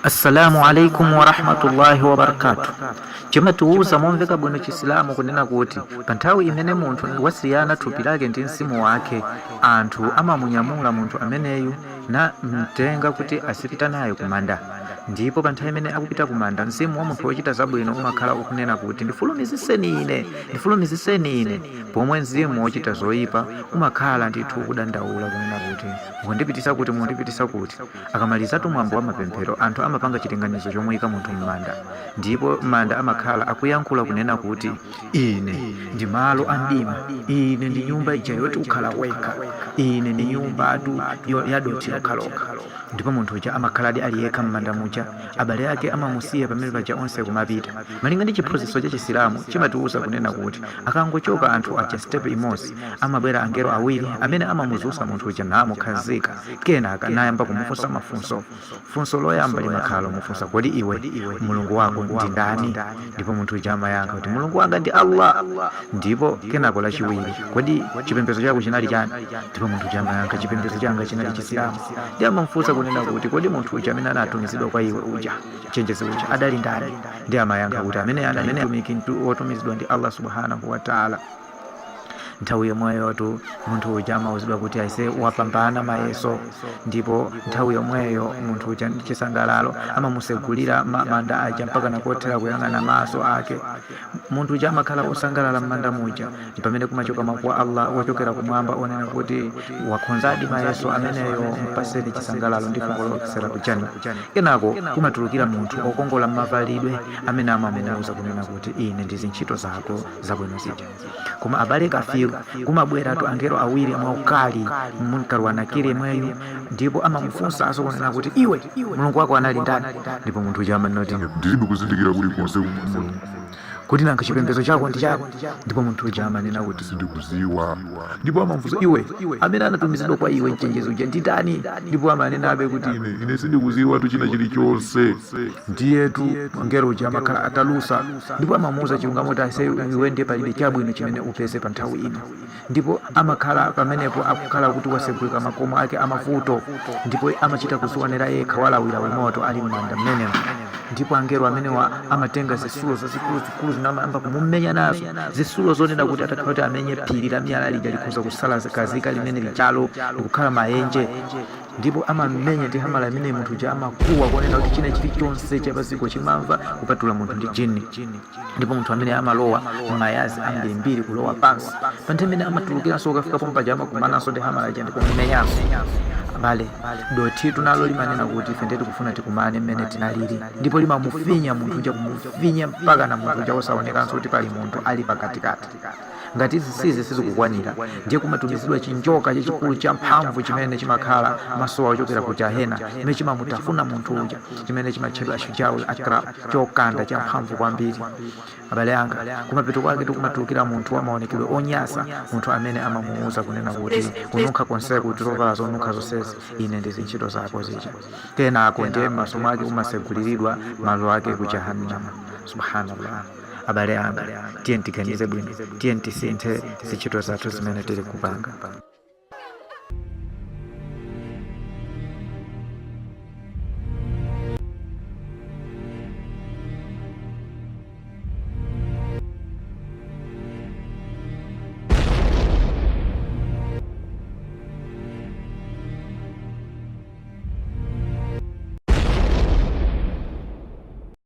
Assalamu alaikum warahmatullahi wabarakatuh. Chimatiuza momveka bwino Chisilamu kunena kuti pa nthawi imene munthu wasiyana thupi lake ndi mzimu wake, anthu amamunyamula munthu ameneyu namtenga kuti azipita naye kumanda. Ndipo pa nthawi imene akupita kumanda, mzimu wa munthu wochita zabwino umakhala ukunena kuti ndifulumiziseni ine, ndifulumiziseni ine, pomwe mzimu wochita zoyipa umakhala ndithu ukudandaula kunena kuti mukundipitisa kuti, mukundipitisa kuti. Akamalizatu mwambo wa mapemphero, anthu amapanga chilinganizo chomuyika munthu m'manda. Ndipo manda amakhala akuyankhula kunena kuti, Ine ndi malo a mdima, ine ndi nyumba ija yoti ukhala wekha, ine ndi nyumbatu ya dothi lokhalokha. Ndipo munthu uja amakhaladi ali yekha m'manda muja, abale ake amamusiya pamene paja onse kumapita. Malinga ndi chiphunzitso cha Chisilamu chimatiuza kunena kuti akangochoka anthu aja step imodzi, amabwera angelo awiri amene amamuzusa munthu uja namukhazika. Kenaka nayamba kumufunsa mafunso. Funso loyamba limakhala lomufunsa, kodi iwe Mulungu wako ndi ndani? Ndipo munthu uja amayankha kuti Mulungu wanga ndi Allah. Ndipo kenako lachiwiri, kodi chipembedzo chako chinali chani? Ndipo munthu uja amayankha, chipembedzo changa chinali Chisilamu. Ndiye amamufunsa kunena kuti, kodi munthu uja amene anatumizidwa kwa iwe uja, mchenjezi uja, adali ndani? Ndiye amayankha kuti amene anali mtumiki wotumizidwa ndi Allah subhanahu wa ta'ala. Nthawi yomweyotu munthu uja amauzidwa kuti aise wapambana mayeso. Ndipo nthawi yomweyo munthu uja ndi chisangalalo amamusegulira manda aja mpaka nakothera kuyang'ana maso ake. Munthu uja amakhala osangalala m'manda muja, pamene kumachoka mawu a Allah ochokera kumwamba onena kuti wakhonzadi mayeso ameneyo, mpaseni chisangalalo ndi fungo losera ku Jannah. Kenako kumatulukira munthu okongola m'mavalidwe amene amamuuza kunena kuti ine ndi zintchito zako zabwino zija. Koma abale kafiru, kumabweratu angelo awiri mwaukali, Munkar wa Nakiri yemweyu, ndipo amamufunsanso kunena kuti iwe Mulungu wako anali ndani? Ndipo munthu uja amanena kuti ndilibe kuzindikira kulikonse Mulungu. Kuti nanga chipembedzo chako ndi chani? Ndipo munthu uja amanena kuti sindikuziwa. Ndipo amamufunsa, iwe amene anatumizidwa kwa iwe mchenjezi uja ndi ndani? Ndipo amanenabe kuti ine sindikuziwatu china chilichonse. Ndiyetu mngelo uja amakhala atalusa ndipo amamuuza chilungamo kuti ase iwe ndiye palibe chabwino chimene upeze pa nthawi ino. Ndipo amakhala pamenepo akukhala kuti wasegulika makomo ake amavuto, ndipo amachita kuzionera yekha walawilawi moto ali m'manda mmenemo. Ndipo angelo amenewa amatenga zitsulo zazikuluzikulu zinamayamba kumumenya nazo, zitsulo zonena kuti atakhala kuti amenye phiri la miyala lija likhoza kusalakazika limene lijalo ndikukhala maenje. Ndipo amamenya ndi hamala imene munthu uja amakuwa konena kuti china chilichonse chapaziko chimamva kupatula munthu ndi jini. Ndipo munthu amene amalowa mayazi ambirimbiri kulowa pansi, pa nthawi imene amatulukiranso ukafika pompaja amakumananso ndi hamala ija ndikumenyanso. Abale, dothitu nalo limanena kuti ife ndiye tikufuna tikumane mmene tinalili, ndipo limamufinya munthu uja, kumufinya mpaka na munthu uja osaonekanso kuti pali munthu ali pakatikati. Ngati izi sizikukwanira, ndiye kumatumizidwa chinjoka chachikulu cha mphamvu chimene chimakhala maso ochokera ku jahena, chimene chimamutafuna munthu uja, chimene chimatchedwa shujaul akra, chokanda cha mphamvu kwambiri. Abale anga, kumapeto kwake tikumatulukira munthu wa maonekedwe onyasa, munthu amene amamuuza kunena kuti kununkha konseku, zovala zonunkha zonsezi, ine ndi zintchito zako zija. Kenako ndiye m'maso mwake umaseguliridwa malo ake ku jahannama. Subhanallah. Abale anga, tiye tiganize bwino, tiye tisinthe zintchito zathu zimene tili kupanga.